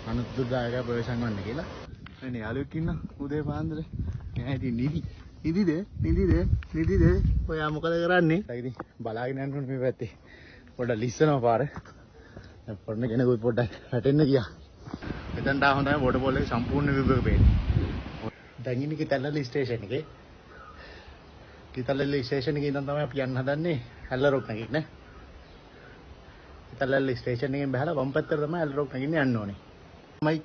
අනතුරුදායක ප්‍රවේශම් වන්න කියලා. මෙන්න යාළුවෙක් ඉන්නවා උදේ පාන්දර. නෑ ඉතින් නිදි. නිදිද? නිදිද? නිදිද? ඔයා මොකද කරන්නේ? ඉතින් බලාගෙන යන්න ඕනේ මේ පැත්තේ. පොඩ්ඩක් ලිස්සනවා පාර. දැන් පොඩ්ඩ කෙනෙකුත් පොඩ්ඩක් වැටෙන්න ගියා. මෙතනට ආවම තමයි වෝටර්ෆෝල් එකේ සම්පූර්ණ විව් එක පේන්නේ. දැන් ඉන්නේ කිතල්ලල්ල ස්ටේෂන් එකේ. කිතල්ලල්ල ස්ටේෂන් එකේ ඉඳන් තමයි අපි යන්න හදන්නේ ඇල්ල රොක් නගින්න. කිතල්ලල්ල ස්ටේෂන් එකෙන් බහලා වම් පැත්තට තමයි ඇල්ල රොක් නගින්න යන්න ඕනේ. මයි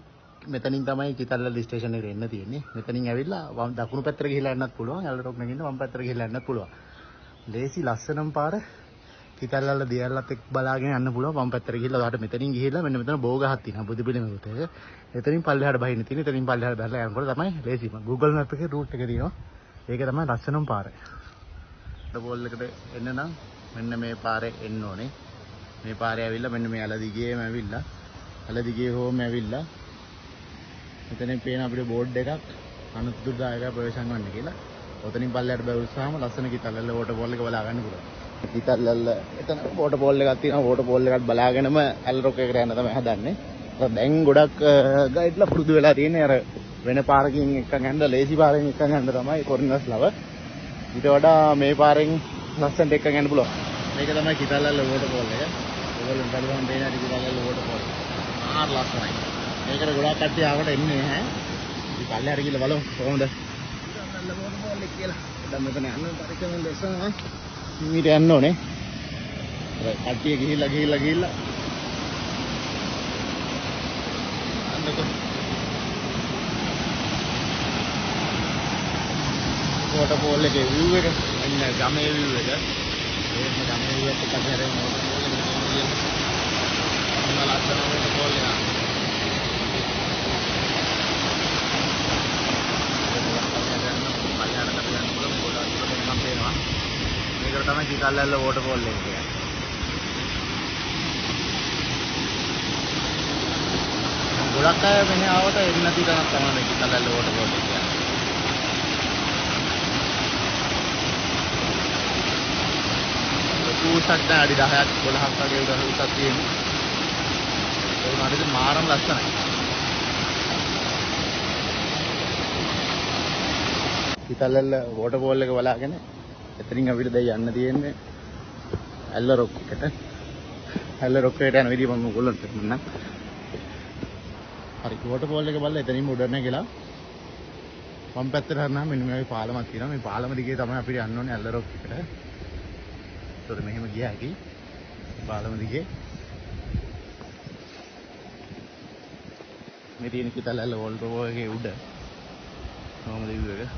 මෙතනින් තමයි කිතල්ලල්ල ස්ටේෂන් එකට එන්න තියෙන්නේ. මෙතනින් ඇවිල්ලා වම් දකුණු පැත්තට ගිහිල්ලා යන්නත් පුළුවන්. ඇල්ල රොක් නගින්න වම් පැත්තට ගිහිල්ලා යන්නත් පුළුවන්. ලේසි ලස්සනම පාර කිතල්ලල්ල දියල්ලත් එක්ක බලාගෙන යන්න පුළුවන්. වම් පැත්තට ගිහිල්ලා ඔයාලට මෙතනින් ගිහිල්ලා මෙන්න මෙතන බෝ ගහක් තියෙනවා. බුදු පිළිමකුත් එක. එතනින් පල්ලෙහාට බහින්න තියෙන්නේ. එතනින් පල්ලෙහාට බහලා යනකොට තමයි ලේසිම. Google Map එකේ රූට් එක තියෙනවා. ඒක තමයි ලස්සනම පාර. වෝටර්ෆෝල් එකට එන්න නම් මෙන්න මේ පාරේ එන්න ඕනේ. මේ පාරේ ඇවිල්ලා මෙන්න මේ අල දිගේම ඇවිල්ලා අල දිගේ හොම ඇවිල්ලා මෙතනින් පේන අපිට බෝඩ් එකක් අනතුරුදායක ප්‍රවේශම් වන්න කියලා. ඔතනින් පල්ලෙහාට බැලුවාම ලස්සන කිතල්ලල්ල වෝටර්ෆෝල් එක බලා ගන්න පුළුවන්. කිතල්ලල්ල එතන වෝටර්ෆෝල් එකක් තියෙනවා. වෝටර්ෆෝල් එකත් බලාගෙනම ඇල්ල රොක් එකට යන්න තමයි හදන්නේ. දැන් ගොඩක් ගයිඩ්ලා පුරුදු වෙලා තියෙන්නේ අර වෙන පාරකින් එක්කන් යන්න ලේසි පාරකින් එක්කන් යන්න තමයි ෆොරිනර්ස් ලව. ඊට වඩා මේ පාරෙන් ලස්සනට එක්කන් යන්න පුළුවන්. මේක තමයි කිතල්ලල්ල වෝටර්ෆෝල් එක. ඔයගොල්ලෝ බලුවම පේන හැටි කිතල්ලල්ල වෝටර්ෆෝල්. ආර ලස්සනයි. මේකට ගොඩාක් කට්ටිය ආවට එන්නේ නැහැ. ඉතින් පල්ලෙහාට ගිහලා බලමු කොහොමද කිතල්ලල්ල වෝටර්ෆෝල් එක කියලා. දැන් මෙතන යන්න පරිස්සමෙන් ලෙසම මීට යන්න ඕනේ. අර කට්ටිය ගිහිල්ලා ගිහිල්ලා ගිහිල්ලා අන්නකො වෝටර්ෆෝල් එකේ විව් එක මෙන්න ගමේ විව් එක. එහෙම ගමේ විව් එකත් එක්ක අපි හරියම වෝටර්ෆෝල් එකට යන්න. මොන ලස්සන වෝටර්ෆෝල් එකක්. මේකට තමයි කිතල්ලල්ල වෝටර්ෆෝල් එක කියන්නේ. ගොඩක් අය මෙහෙ ආවට එන්නේ නැති තැනක් තමයි මේ කිතල්ලල්ල වෝටර්ෆෝල් එක කියන්නේ. ලොකු උසක් නෑ, අඩි 10ක් 12ක් වගේ උඩ උසක් තියෙනවා. ඒ වුණාට ඉතින් මාරම ලස්සනයි. කිතල්ලල්ල වෝටර්ෆෝල් එක බලාගෙන එතනින් අපිට දැන් යන්න තියෙන්නේ ඇල්ල රොක් එකට. ඇල්ල රොක් එකට යන විදිය මම ඔයගොල්ලන්ට පෙන්නන්නම්. හරි, වෝටර්ෆෝල් එක බලලා එතනින්ම උඩට නැගලා වම් පැත්තට හරනහම මෙන්න මේ වගේ පාලමක් තියෙනවා. මේ පාලම දිගේ තමයි අපිට යන්න ඕනේ ඇල්ල රොක් එකට. ඒතකොට මෙහෙම ගියා හැකි පාලම දිගේ. මේ තියෙන කිතල්ලල්ල වෝටර්ෆෝල් එකේ උඩ කොහොමද විව් එක?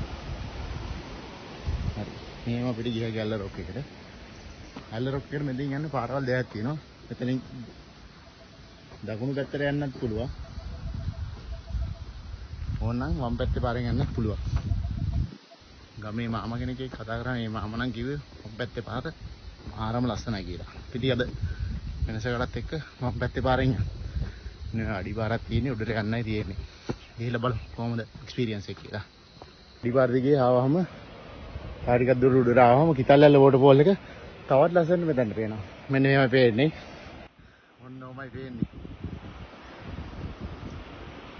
හරි, මෙහෙම අපිට ගියා ඇල්ල රොක් එකට. ඇල්ල රොක් එකට මෙතනින් යන්න පාරවල් දෙකක් තියෙනවා. මෙතනින් දකුණු පැත්තට යන්නත් පුළුවන්. ඕනනම් වම් පැත්තේ පාරෙන් යන්නත් පුළුවන්. ගමේ මාමා කෙනෙක් එක්ක කතා කරා. මේ මාමා නම් කිව්වේ වම් පැත්තේ පාර මාරම ලස්සනයි කියලා. ඉතින් අද වෙනසකටත් එක්ක වම් පැත්තේ පාරෙන් යන්න. නේ අඩි පාරක් තියෙන්නේ උඩට යන්නයි තියෙන්නේ. ගිහිල්ලා බලමු කොහොමද එක්ස්පීරියන්ස් එක කියලා. අඩි පාර දිගේ ආවහම තව ටිකක් දුර උඩට ආවහම කිතල්ලල්ල වෝටර්ෆෝල් එක තවත් ලස්සනට මෙතනට පේනවා. මෙන්න මෙහෙමයි පේන්නේ. ඔන්න ඔහොමයි පේන්නේ.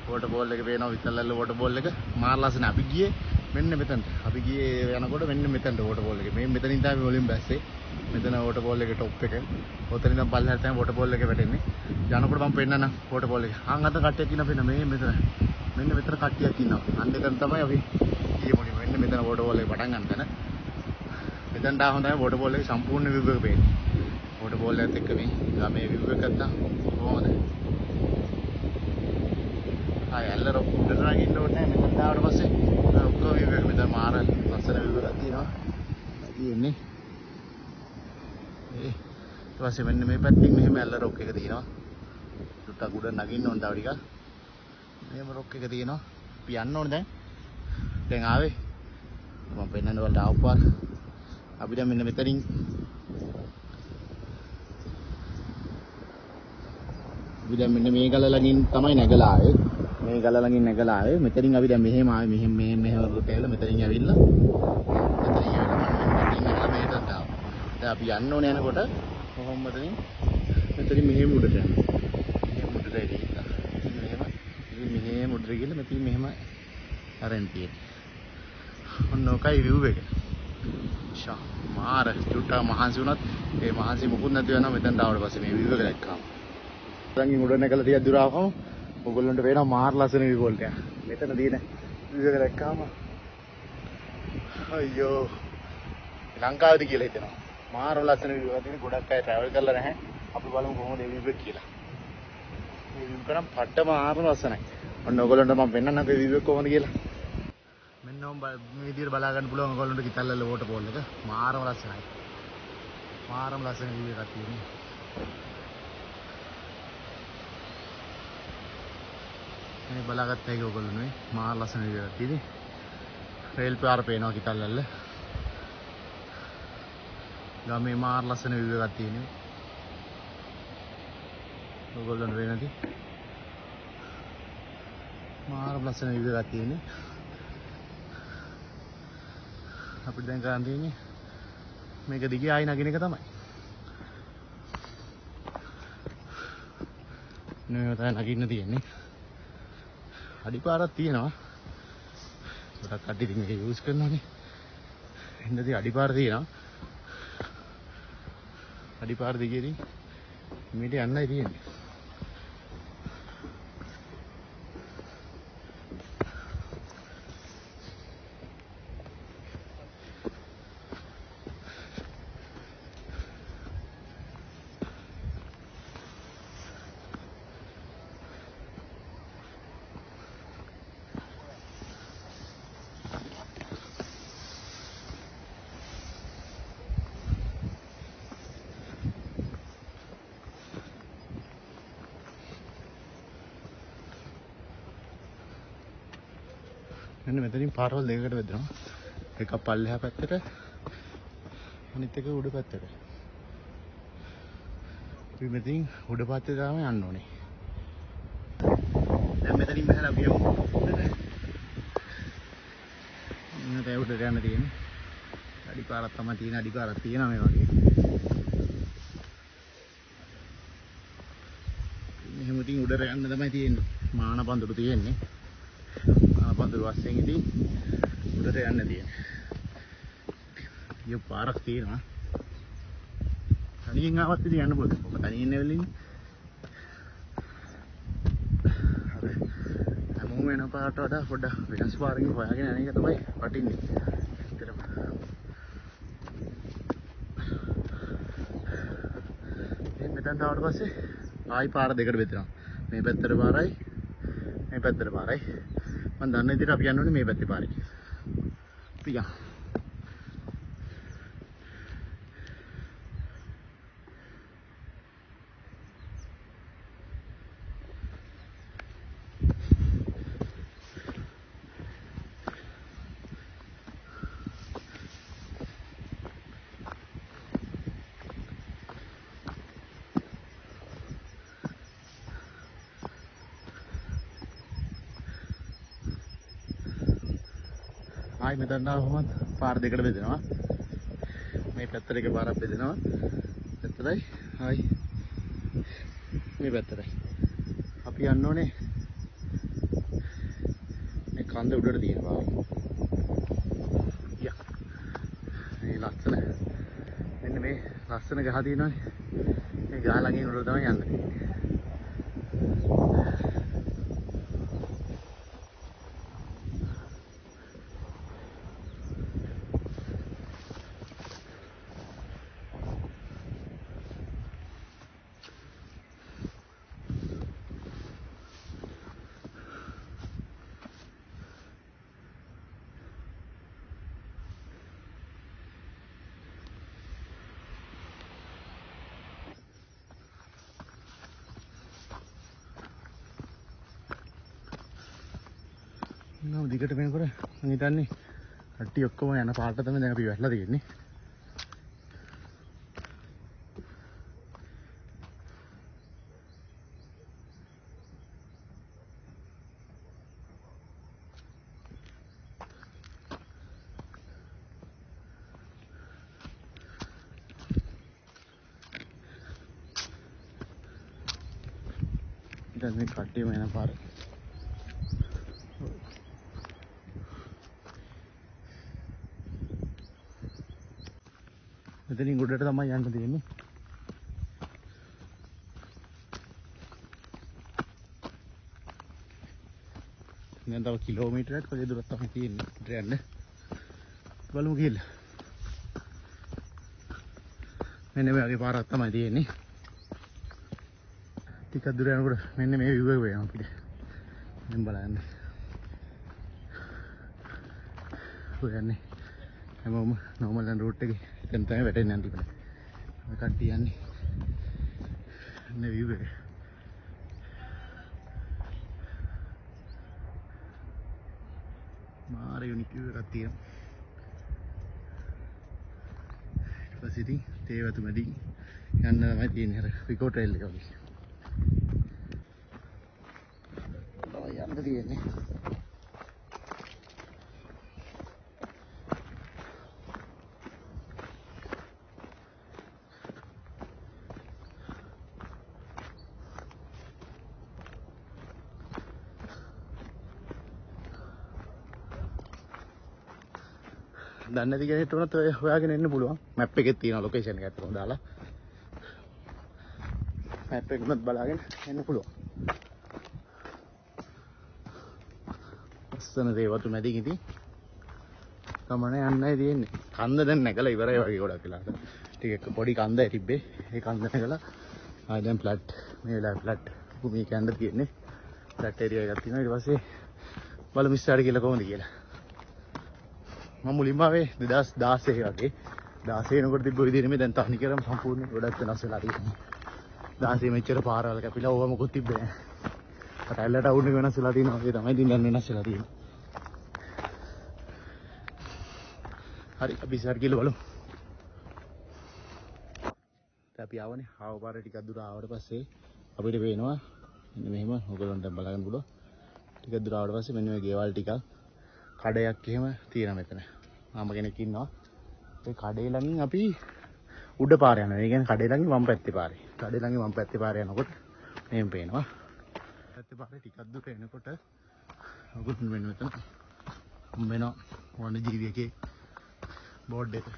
වෝටර්ෆෝල් එක පේනවා කිතල්ලල්ල වෝටර්ෆෝල් එක මාර ලස්සනයි. අපි ගියේ මෙන්න මෙතනට. අපි ගියේ යනකොට මෙන්න මෙතනට වෝටර්ෆෝල් එක. මේ මෙතනින් තමයි මුලින් බැස්සේ. මෙතන වෝටර්ෆෝල් එකේ টොප් එක. ඔතන ඉඳන් පල්ලෙහාට තමයි වෝටර්ෆෝල් එක වැටෙන්නේ. යනකොට මම පෙන්නන්නම් වෝටර්ෆෝල් එක. ආන් අත කට්ටියක් ඉන්නවා පේන මේ මෙතන. මෙන්න මෙතන කට්ටියක් ඉන්නවා. අන්න එතන තමයි අපි ගියේ මුලින්ම. මෙන්න මෙතන වෝටර්ෆෝල් එක පටන් ගන්න තැන. මෙතනට ආවම තමයි වෝටර්ෆෝල් එකේ සම්පූර්ණ විව් එක පේන්නේ. වෝටර්ෆෝල් එකත් එක්ක මේ ගමේ විව් එකක් ගත්තා කොහොමද? ආය ඇල්ල රොක් උඩට නගින්න ඕනේ නෑ. මෙතනට ආවට පස්සේ ඔක්කොම විව් එක මෙතන මාර ලස්සන විව් එකක් තියෙනවා. තියෙන්නේ. ඒ ඊට පස්සේ මෙන්න මේ පැත්තෙන් මෙහෙම ඇල්ල රොක් එක තියෙනවා. චුට්ටක් උඩ නගින්න ඕන තව ටිකක්. මෙහෙම රොක් එක තියෙනවා. අපි යන්න ඕනේ දැන්. දැන් ආවේ. මම පෙන්නන්න වලට ආව පාර. අපි දැන් මෙන්න මෙතනින් අපි දැන් මෙන්න මේ ගල ළඟින් තමයි නැගලා ආවේ. මේ ගල ළඟින් නැගලා ආවේ. මෙතනින් අපි දැන් මෙහෙම ආවේ. මෙහෙම මෙහෙම මෙහෙම රූට් එකල මෙතනින් ඇවිල්ලා මෙතනින් ඇවිල්ලා මම මෙතනින් ඇවිල්ලා මෙහෙටත් ආවා. දැන් අපි යන්න ඕනේ යනකොට කොහොම මෙතනින් මෙතනින් මෙහෙම උඩට යනවා. මෙහෙම උඩට ඇවිල්ලා මෙහෙම උඩට ගිහලා මෙතින් මෙහෙම අරන් තියෙන්නේ. ඔන්න ඔකයි view එක. ෂා මාර චුට්ටක් මහන්සි වුණත් ඒ මහන්සි මොකුත් නැති වෙනවා මෙතනට ආවට පස්සේ මේ view එක දැක්කම. දැන් උඩ නැගලා ටිකක් දුර ආවම ඔයගොල්ලන්ට පේනවා මාර ලස්සන view වලට. මෙතන තියෙන view එක දැක්කම අයියෝ ලංකාවේද කියලා හිතෙනවා. මාර ලස්සන view එකක් තියෙන ගොඩක් අය ට්‍රැවල් කරලා නැහැ. අපි බලමු කොහොමද මේ view එක කියලා. මේ view එක නම් පට්ටම ආරම ලස්සනයි. ඔන්න ඔයගොල්ලන්ට මම පෙන්නන්නම් මේ view එක කොහොමද කියලා. මෙන්න ඔම් මේ විදියට බලා ගන්න පුළුවන් ඔයගොල්ලන්ට කිතල්ලල වෝටර්ෆෝල් එක. මාරම ලස්සනයි. මාරම ලස්සන view එකක් තියෙනවා. මේ බලාගත්ත හැකි ඔයගොල්ලෝ නේ මාර ලස්සන view එකක් තියෙන්නේ. රේල් පාර පේනවා කිතල්ලල. ගමේ මාර ලස්සන view එකක් තියෙනවා. ඔයගොල්ලන්ට වෙනදි මාර ලස්සන view එකක් තියෙන්නේ. අපිට දැන් කරන් තියෙන්නේ මේක දිගේ ආයි නගින එක තමයි. නේ තමයි නගින්න තියෙන්නේ. අඩිපාරක් තියෙනවා. ගොඩක් කට්ටිය ඉතින් මේක යූස් කරනවානේ. එන්නදී අඩිපාර තියෙනවා. අඩිපාර දිගේ ඉතින් මේට යන්නයි තියෙන්නේ. මෙන්න මෙතනින් පාරවල් දෙකකට බෙදෙනවා. එකක් පල්ලෙහා පැත්තට අනිත් එක උඩ පැත්තට. අපි මෙතනින් උඩ පැත්තට තමයි යන්න ඕනේ. දැන් මෙතනින් බහලා අපි යමු. මෙන්න තේ උඩට යන්න තියෙන්නේ. අඩි පාරක් තමයි තියෙන අඩි පාරක් තියෙනවා මේ වගේ. මෙහෙම ඉතින් උඩට යන්න තමයි තියෙන්නේ. මාන පඳුරු තියෙන්නේ. පඳුරු වස්සෙන් ඉතින් උඩට යන්න තියෙන්නේ. ඊය පාරක් තියෙනවා. තනියෙන් ආවත් ඉතින් යන්න පුළුවන්. ඔබ තනියෙන් ඇවිල්ලා ඉන්නේ. අර හැමෝම එන පාරට වඩා පොඩ්ඩක් වෙනස් පාරකින් හොයාගෙන යන එක තමයි වටින්නේ. ඇත්තටම. ඉතින් මෙතනට ආවට පස්සේ ආයි පාර දෙකට බෙදෙනවා. මේ පැත්තට පාරයි මේ පැත්තට පාරයි. මම දන්න විදිහට අපි යන්න ඕනේ මේ පැත්තේ පාරේ. අපි යමු. ආයි මෙතන ආවම පාර දෙකට බෙදෙනවා. මේ පැත්තට එක පාරක් බෙදෙනවා. පැත්තටයි ආයි මේ පැත්තටයි. අපි යන්න ඕනේ මේ කන්ද උඩට තියෙන පාර. යා. මේ ලස්සන මෙන්න මේ ලස්සන ගහ තියෙනවනේ. මේ ගහ ළඟින් උඩට තමයි යන්න තියෙන්නේ. නම් දිගට වෙනකොට මං හිතන්නේ කට්ටිය ඔක්කොම යන පාට තමයි දැන් අපි වැටලා තියෙන්නේ. දැන් මේ කට්ටියම යන පාර. මෙතනින් උඩට තමයි යන්න තියෙන්නේ. දැන් තව කිලෝමීටරයක් වගේ දුරක් තමයි තියෙන්නේ උඩට යන්න. බලමු ගිහිල්ලා. මෙන්න මේ වගේ පාරක් තමයි තියෙන්නේ. ටිකක් දුර යනකොට මෙන්න මේ විව් එක වෙනවා අපිට. දැන් බලන්න. ඔය යන්නේ හැමෝම නෝමල් යන රූට් එකේ එතන තමයි වැටෙන්නේ අන්තිමට. ඔය කට්ටිය යන්නේ. මෙන්න විව් එක. මාර යුනික් විව් එකක් තියෙනවා. ඊට පස්සේ ඉතින් තේ වතු මැදින් යන්න තමයි තියෙන්නේ අර රිකෝ ට්‍රේල් එක වගේ. තමයි යන්න තියෙන්නේ. දන්නේ නැති කෙනෙක්ට වුණත් ඔය හොයාගෙන එන්න පුළුවන්. මැප් එකේ තියෙන ලොකේෂන් එක ඇත්තටම දාලා. මැප් එක උනත් බලාගෙන එන්න පුළුවන්. ලස්සන දේවතු මැදින් ඉතින් ගමන යන්නයි තියෙන්නේ. කන්ද දැන් නැගලා ඉවරයි වගේ ගොඩක් වෙලාවට. ටිකක් පොඩි කන්දයි තිබ්බේ. ඒ කන්ද නැගලා ආයෙ දැන් ෆ්ලැට් මේ වෙලාවේ ෆ්ලැට් භූමියක යන්න තියෙන්නේ. ෆ්ලැට් ඒරියා එකක් තියෙනවා. ඊට පස්සේ බලමු ඉස්සරහට කියලා කොහොමද කියලා. මම මුලින්ම ආවේ 2016 වගේ. 16 වෙනකොට තිබ්බ විදිහ නෙමෙයි දැන් තනිකරම සම්පූර්ණ ගොඩක් වෙනස් වෙලා තියෙනවා. 16 මෙච්චර පාරවල් කැපිලා ඕවා මොකුත් තිබ්බේ නෑ. අර ඇල්ල ටවුන් එක වෙනස් වෙලා තියෙනවා වගේ තමයි ඉතින් දැන් වෙනස් වෙලා තියෙන්නේ. හරි අපි ඉස්සරහට ගිහලා බලමු. දැන් අපි ආවනේ. ආව පාර ටිකක් දුර ආවට පස්සේ අපිට පේනවා මෙන්න මෙහෙම ඔයගොල්ලන්ට දැන් බලන්න පුළුවන්. ටිකක් දුර ආවට පස්සේ මෙන්න මේ ගෙවල් ටිකක් කඩයක් එහෙම තියෙනවා මෙතන. මාම කෙනෙක් ඉන්නවා. ඒ කඩේ ළඟින් අපි උඩ පාර යනවා. ඒ කියන්නේ කඩේ ළඟින් වම් පැත්තේ පාරේ. කඩේ ළඟින් වම් පැත්තේ පාරේ යනකොට මෙහෙම පේනවා. පැත්තේ පාරේ ටිකක් දුර එනකොට ඔයගොල්ලෝ මෙන්න මෙතන හම්බ වෙනවා වනජීවියකේ බෝඩ් එක.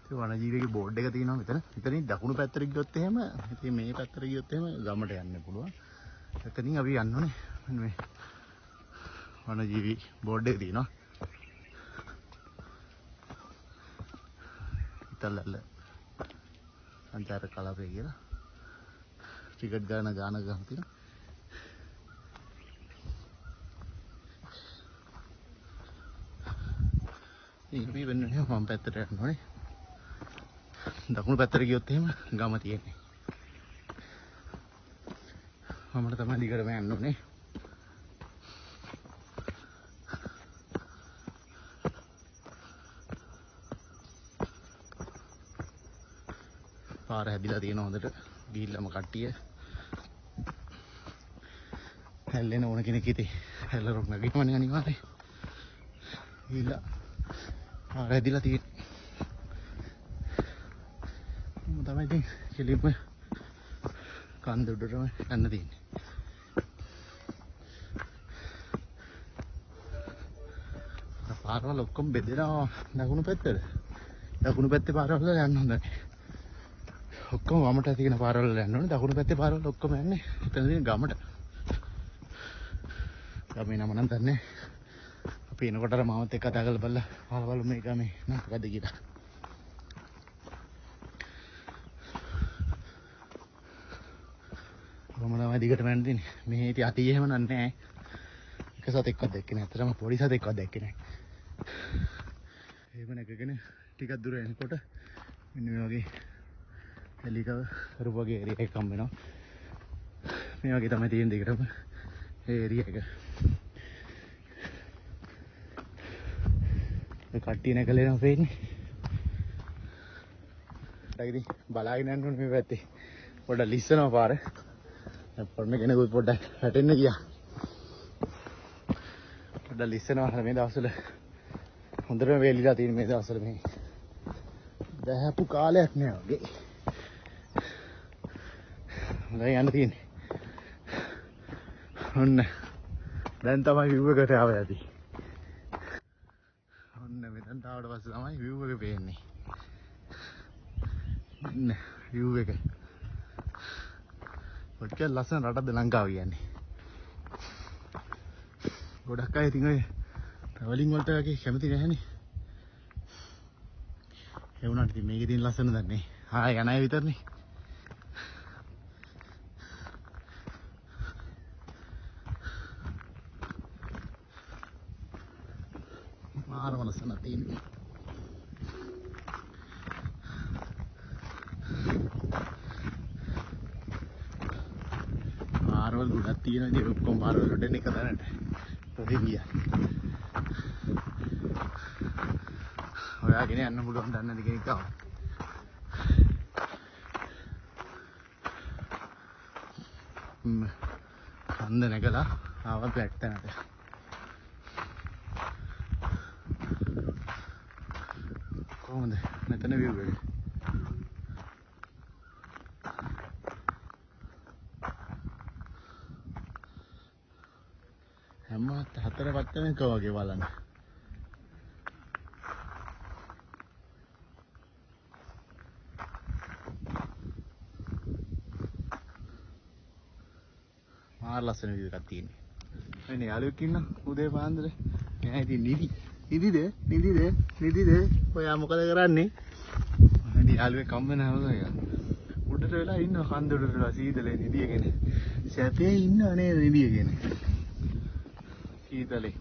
ඒ වනජීවියකේ බෝඩ් එක තියෙනවා මෙතන. මෙතනින් දකුණු පැත්තට ගියොත් එහෙම, ඉතින් මේ පැත්තට ගියොත් එහෙම ගමට යන්න පුළුවන්. එතනින් අපි යන්න ඕනේ මෙන්න මේ වනජීවි බෝඩ් එක තියෙනවා. ඉතලල්ල සංචාරක කලාපය කියලා ටිකට් ගන්න ගාන ගන්න තියෙනවා. ඉතින් අපි වෙන්නේ වම් පැත්තට යන්න ඕනේ. දකුණු පැත්තට ගියොත් එහෙම ගම තියෙන්නේ. වමට තමයි දිගටම යන්න ඕනේ. පාර හැදිලා තියෙන හොඳට ගිහිල්ලාම කට්ටිය හැල්ලෙන ඕන කෙනෙක් ඉතින් හැල්ල රොක් නැගිටිනවනේ අනිවාර්යයෙන්. ගිහිල්ලා පාර හැදිලා තියෙන. මම තමයි ඉතින් කෙලින්ම කන්ද උඩටම යන්න තියෙන්නේ. පාරවල් ඔක්කොම බෙදෙනවා දකුණු පැත්තට. දකුණු පැත්තේ පාරවල් වල යන්න හොඳයි. ඔක්කොම වමට තියෙන පාරවල් වල යන්න ඕනේ. දකුණු පැත්තේ පාරවල් ඔක්කොම යන්නේ එතන තියෙන ගමට. ගමේ නම නම් දන්නේ. අපි එනකොට අර මාමත් එක්ක කතා කරලා බලලා අහලා බලමු මේ ගමේ නම මොකද්ද කියලා. කොහොම තමයි දිගටම යන්න තියෙන්නේ. මෙහි ඉතින් අතීය එහෙම නෑ. එක සතෙක්වත් දැක්කේ නෑ. ඇත්තටම පොඩි සතෙක්වත් දැක්කේ නෑ. එහෙම නැගගෙන ටිකක් දුර යනකොට මෙන්න මේ වගේ ඇලිකව කරපු වගේ ඒරියා එකක් හම්බ වෙනවා. මේ වගේ තමයි තියෙන දිගටම ඒ ඒරියා එක. ඒ කට්ටිය නැගලා එනවා පේන්නේ. ඩක් ඉතින් බලාගෙන යන්න ඕනේ මේ පැත්තේ. පොඩ්ඩක් ලිස්සනවා පාර. දැන් පොඩ්ඩ කෙනෙකුත් පොඩ්ඩක් වැටෙන්න ගියා. පොඩ්ඩක් ලිස්සනවා අර මේ දවස්වල හොඳටම වේලිලා තියෙන මේ දවස්වල මේ දැහැපු කාලයක් නෑ වගේ. හොඳයි යන්න තියෙන්නේ. ඔන්න දැන් තමයි විව් එකට ආවේ අපි. ඔන්න මෙතනට ආවට පස්සේ තමයි view එක පේන්නේ. මෙන්න view එක. කොච්චර ලස්සන රටක්ද ලංකාව කියන්නේ. ගොඩක් අය ඉතින් ඔය ට්‍රැවලින් වලට වගේ කැමති නැහැනේ. ඒ වුණාට ඉතින් මේකේ තියෙන ලස්සන දන්නේ. ආ යන අය විතරනේ. මාරම ලස්සන තියෙන්නේ. පාරවල් ගොඩක් තියෙනවා. ඉතින් ඔක්කොම පාරවල් වලට එන එක තැනට. ප්‍රසිද්ධිය. හොයාගෙන යන්න පුළුවන් දන්නේ නැති කෙනෙක් ආවා. කන්ද නැගලා ආවා ෆ්ලැට් තැනට. කොහොමද මෙතන view එක? හැම හතර පැත්තෙම එක වගේ බලන්න. මාර ලස්සන view එකක් තියෙන්නේ. මෙන්න යාළුවෙක් ඉන්නවා උදේ පාන්දර. එයා ඉතින් නිදි. නිදිද? නිදිද? නිදිද? ඔයා මොකද කරන්නේ? ඉතින් යාළුවෙක් හම්බ වෙන හැමෝම එක. උඩට වෙලා ඉන්නවා කන්ද උඩට වෙලා සීතලේ නිදියගෙන. සැපේ ඉන්නව නේද නිදියගෙන. සීතලේ.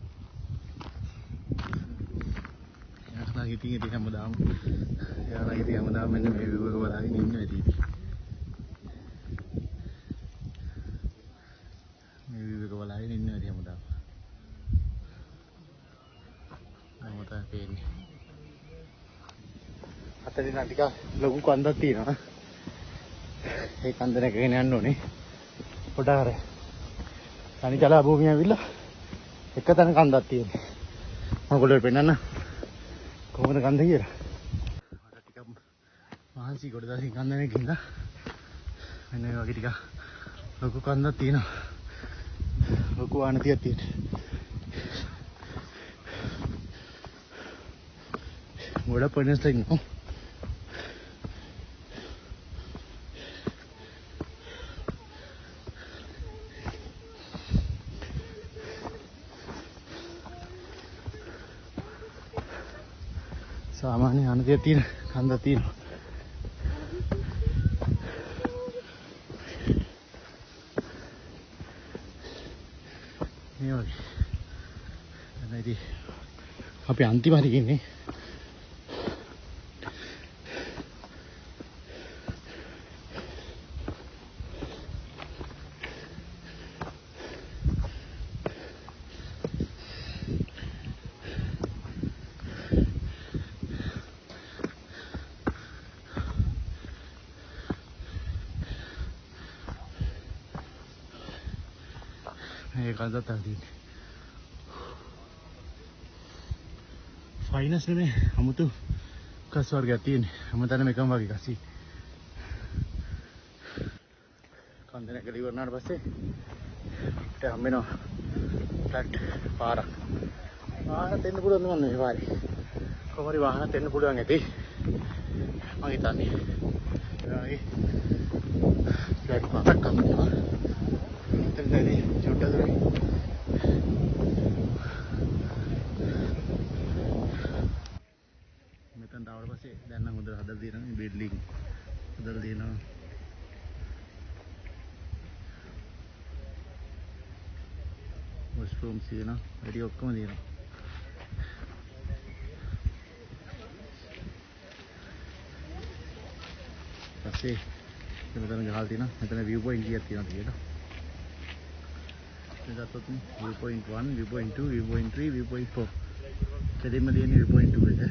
එයාලා ඉතින් ඉතින් හැමදාම එයාලා ඉතින් හැමදාම මෙන්න මේ view එක බලාගෙන ඉන්නවා ඉතින්. මේ view එක බලාගෙන ඉන්නවා ඉතින් හැමදාම. මම තමයි පේන්නේ. අතරින් නම් ටිකක් ලොකු කන්දක් තියෙනවා. ඒ කන්ද නැගගෙන යන්න ඕනේ. පොඩක් අර තනි ජලා භූමිය ඇවිල්ලා එක තැන කන්දක් තියෙනවා. මම ඔයගොල්ලෝ පෙන්නන්න කොහොමද කන්ද කියලා. මට ටිකක් මහන්සි ගොඩ දවසින් කන්ද නැගින්න. මෙන්න මේ වගේ ටිකක් ලොකු කන්දක් තියෙනවා. ලොකු ආනතියක් තියෙනවා. ගොඩක් පොයින්ට්ස් ඉන්නවා. සාමාන්‍ය ආනතියක් තියෙන කන්දක් තියෙනවා. මේ වගේ. දැන් ඉතින් අපි අන්තිම හරිය ඉන්නේ. මේ කන්දක් තමයි තියෙන්නේ. ෆයිනස් නෙමෙයි අමුතු ගස් වර්ගයක් තියෙන්නේ. හැමතැනම එකම වගේ ගස් තියෙන්නේ. කන්ද නැගලා ඉවර වුණාට පස්සේ අපිට හම්බ වෙනවා ෆ්ලැට් පාරක්. වාහනත් එන්න පුළුවන් මන් මේ පාරේ. කොහොම හරි වාහනත් එන්න පුළුවන් ඇති. මං හිතන්නේ. ඒ වගේ ෆ්ලැට් පාරක් හම්බ වෙනවා. මෙතන දැන් චුට්ටක් දුරයි. මෙතනට ආවට පස්සේ දැන් නම් හොඳට හදලා තියෙනවා මේ බිල්ඩින් හදලා තියෙනවා. වොෂ්රූම්ස් තියෙනවා. වැඩි ඔක්කොම තියෙනවා. පස්සේ මෙතන ගහලා තියෙනවා. මෙතන view point කීයක් තියෙනවද කියලා. මේ ගත්තොත් view point 1, view point 2, view point 3, view point 4. කෙලින්ම තියෙන view point 2 එක.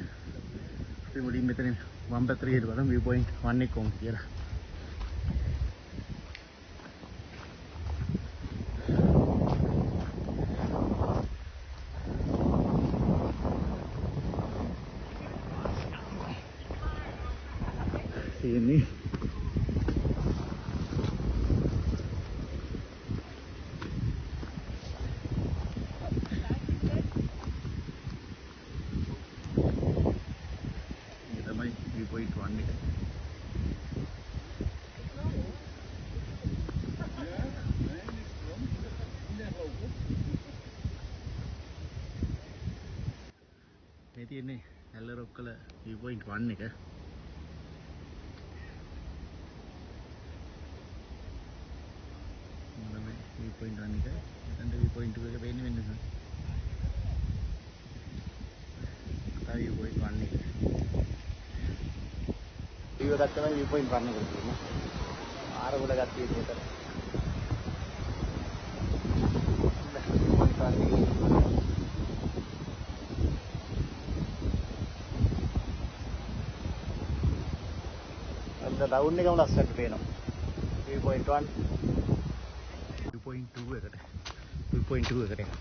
අපි මුලින් මෙතන වම් පැත්තට ගිහලා බලමු view point 1 එක කොහොමද කියලා. තියෙන්නේ තියෙන්නේ ඇල්ල රොක් වල view point 1 එක. මොනම view point 1 එක. මෙතනට view point 2 එක පේන්නේ වෙන්න ඕන. තව view point 1 එක. view එකක් තමයි view point 1 එකට තියෙන්නේ. ආර ගොඩ ගත්තේ මෙතන. View point 1 එක. ඩවුන් එකම ලස්සනට පේනවා. 3.1 2.2 එකට 2.2 එකට එනවා.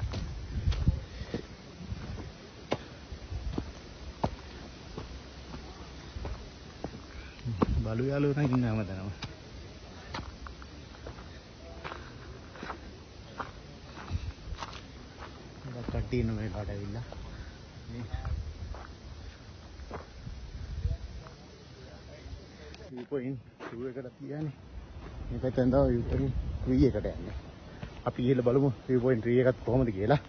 බලු යාළුවෝ නම් ඉන්න හැමතැනම. ගොඩක් කට්ටිය ඉන්න මේ කාට ඇවිල්ලා. මේ 3.2 එකට තියන්නේ. මේ පැත්තෙන් තමයි 3.3 එකට යන්නේ. අපි ගිහලා බලමු 3.3 එකත් කොහොමද කියලා.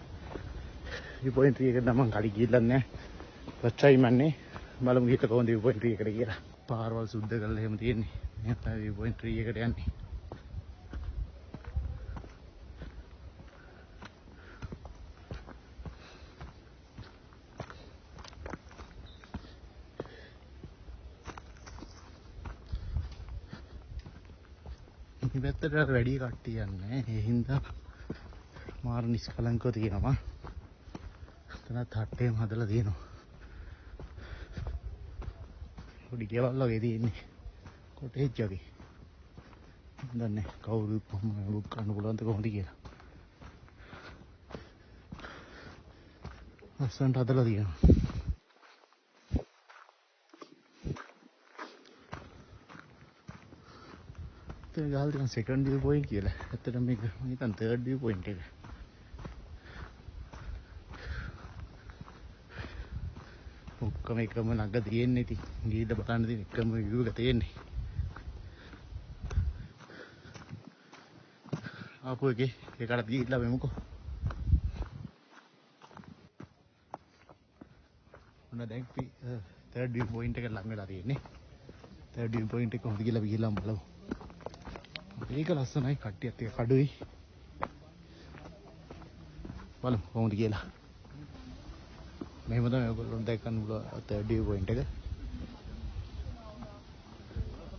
3.3 එකට නම් මං කලින් ගිහිල්ලා නැහැ. ෆස්ට් ටයිම් යන්නේ. බලමු ගිහලා කොහොමද 3.3 එකට කියලා. පාරවල් සුද්ධ කරලා එහෙම තියෙන්නේ. මේ තමයි 3.3 එකට යන්නේ. මේ පැත්තට අර වැඩි කට්ටිය යන්නේ. ඒ හින්දා මාර නිෂ්කලංකව තියෙනවා. එතනත් හට්ටේම හදලා තියෙනවා. පොඩි ගෙවල් වගේ තියෙන්නේ. කොටේජ් වගේ. මන් දන්නේ කවුරු කොහොම බුක් කරන්න පුළුවන්ද කොහොමද කියලා. ලස්සනට හදලා තියෙනවා. එතන ගහලා තියෙන සෙකන්ඩ් view point කියලා. ඇත්තටම මේක මම හිතන්නේ තර්ඩ් view point එක. ඔක්කොම එකම ළඟ තියෙන්නේ ඉතින්. ගිහිල්ලා බලන්න තියෙන එකම view එක තියෙන්නේ. ආපු එකේ ඒකට ගිහිල්ලා වෙමුකෝ. ඔන්න දැන් අපි තර්ඩ් view point එකට ලඟ වෙලා තියෙන්නේ. තර්ඩ් view point එක කොහොමද කියලා අපි ගිහිල්ලා බලමු. ඒක ලස්සනයි, කට්ටියත් එක කඩුයි. බලමු කොහොමද කියලා. මෙහෙම තමයි ඔයගොල්ලෝ දැක්කන්න පුළුවන් තර්ඩ් view point එක.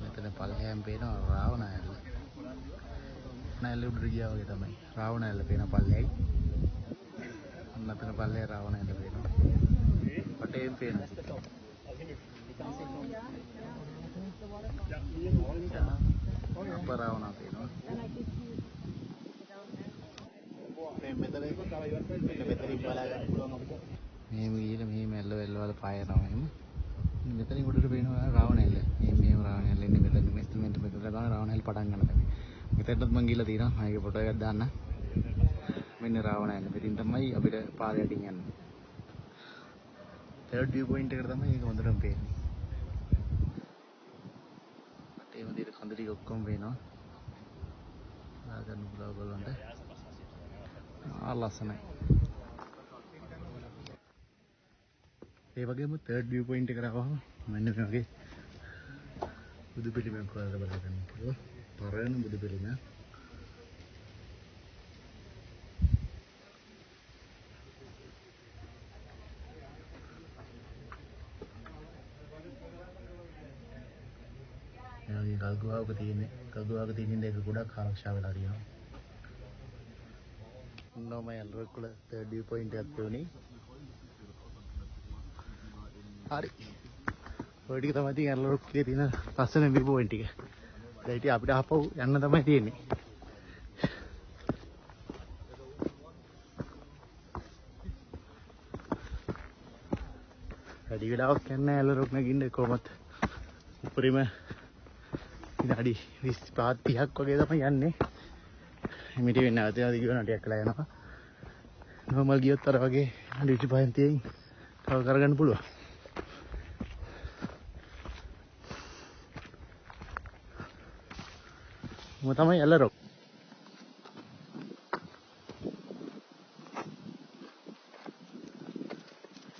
මෙතන පල්ලෙහාන් පේනවා රාවණ ඇල්ල. නෑල්ල උඩට ගියා වගේ තමයි. රාවණ ඇල්ල පේනවා පල්ලෙහායි. අන්න අතන පල්ලෙහා රාවණ ඇල්ල පේනවා. වටේම පේනවා. අපරාවණ පේනවා. මේ මෙතන මෙතනින් බලා ගන්න පුළුවන් අපිට. මෙහෙම ගිහලා මෙහෙම ඇල්ල වැල්ල වල පාය යනවා එහෙම. මෙතනින් උඩට පේනවා රාවණ ඇල්ල. මෙහෙම රාවණ ඇල්ල ඉන්නේ මෙතන මෙතන මෙතන මෙතන තමයි රාවණ ඇල්ල පටන් ගන්න තැන. මෙතනටත් මං ගිහලා තියෙනවා. මම ඒකේ ෆොටෝ එකක් දාන්න. මෙන්න රාවණ ඇල්ල. මෙතින් තමයි අපිට පාර යටින් යන්නේ. තර්ඩ් view point එකට තමයි ඒක හොඳටම පේන්නේ. වටේම තියෙන කඳ ටික ඔක්කොම පේනවා. බලා ගන්න පුළුවන් ඔයගොල්ලන්ට. ආ ලස්සනයි. ඒ වගේම තර්ඩ් view point එකට ආවම මෙන්න මේ වගේ බුදු පිළිමයක් ඔයාලට බලා ගන්න පුළුවන්. පරණ බුදු පිළිමයක්. මේ වගේ ගල් ගුහාවක තියෙන්නේ. ගල් ගුහාවක තියෙන හින්දා ඒක ගොඩක් ආරක්ෂා වෙලා තියෙනවා. ඔන්නෝමයි ඇල්ලරොක් වල තර්ඩ් view point එකක් තියුනේ. හරි. ඔය ටික තමයි ඉතින් ඇල්ලරොක් එකේ තියෙන ලස්සන view point ටික. දැන් ඉතින් අපිට ආපහු යන්න තමයි තියෙන්නේ. වැඩි වෙලාවක් යන්නේ ඇල්ලරොක් නගින්න කොහොමත් උපරිම විනාඩි 25 30ක් වගේ තමයි යන්නේ. මිටි වෙන්නේ නැවත නැවත ගියොත් ටිකක් වෙලා යනවා. නෝමල් ගියොත් අර වගේ විනාඩි 25න් 30න් කවර් කරගන්න පුළුවන්. මොම තමයි ඇල්ලරොක්.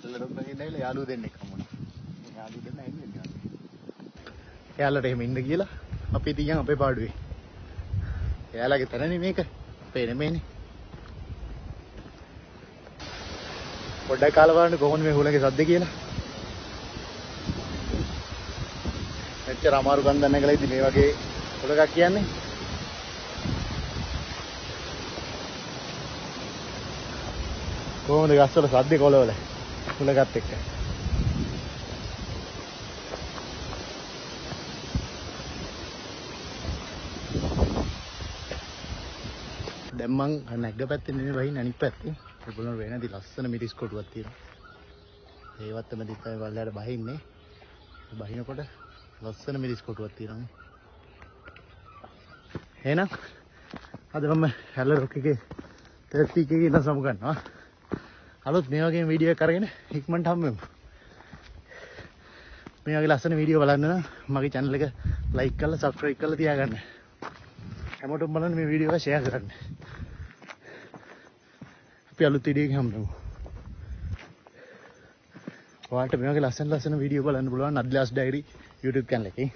ඇල්ලරොක් නගින්න ඇවිල්ලා යාළුවෝ දෙන්නෙක් හම්බුණා. මේ යාළුවෝ දෙන්න එන්නේ නිකන්. එයාලට එහෙම ඉන්න කියලා අපි ඉතින් යන් අපේ පාඩුවේ. එයාලගේ තැනනේ මේක. අපේ නෙමෙයිනේ. පොඩ්ඩක් කාලා බලන්න කොහොමද මේ හුලඟේ සද්ද කියලා. මෙච්චර අමාරු ගන්ධ නැගලා ඉතින් මේ වගේ හුලඟක් කියන්නේ. කොහොමද ගස්වල සද්ද කොළවල හුලඟත් එක්ක. දැන් මං නැග්ග පැත්තේ නෙමෙයි වහින්නේ අනිත් පැත්තේ. ඔයගොල්ලෝ වෙන නැති ලස්සන මිරිස් කොටුවක් තියෙනවා. ඒවත් තමයි තමයි පල්ලෙහාට බහින්නේ. බහිනකොට ලස්සන මිරිස් කොටුවක් තියෙනවා නේ. එහෙනම් අද මම ඇල රොක් එකේ තර්ඩ් පීක් එකේ ඉඳන් සමු ගන්නවා. අලුත් මේ වගේම වීඩියෝ එකක් අරගෙන ඉක්මනට හම්බ වෙමු. මේ වගේ ලස්සන වීඩියෝ බලන්න නම් මගේ channel එක like කරලා subscribe කරලා තියාගන්න. හැමෝටම බලන්න මේ වීඩියෝ එක ෂෙයා කරන්න. අපි අලුත් වීඩියෝ එකකින් හම්බ වෙමු. ඔයාලට මේ වගේ ලස්සන ලස්සන වීඩියෝ බලන්න පුළුවන් අද්ලාස් ඩයරි YouTube channel එකේ.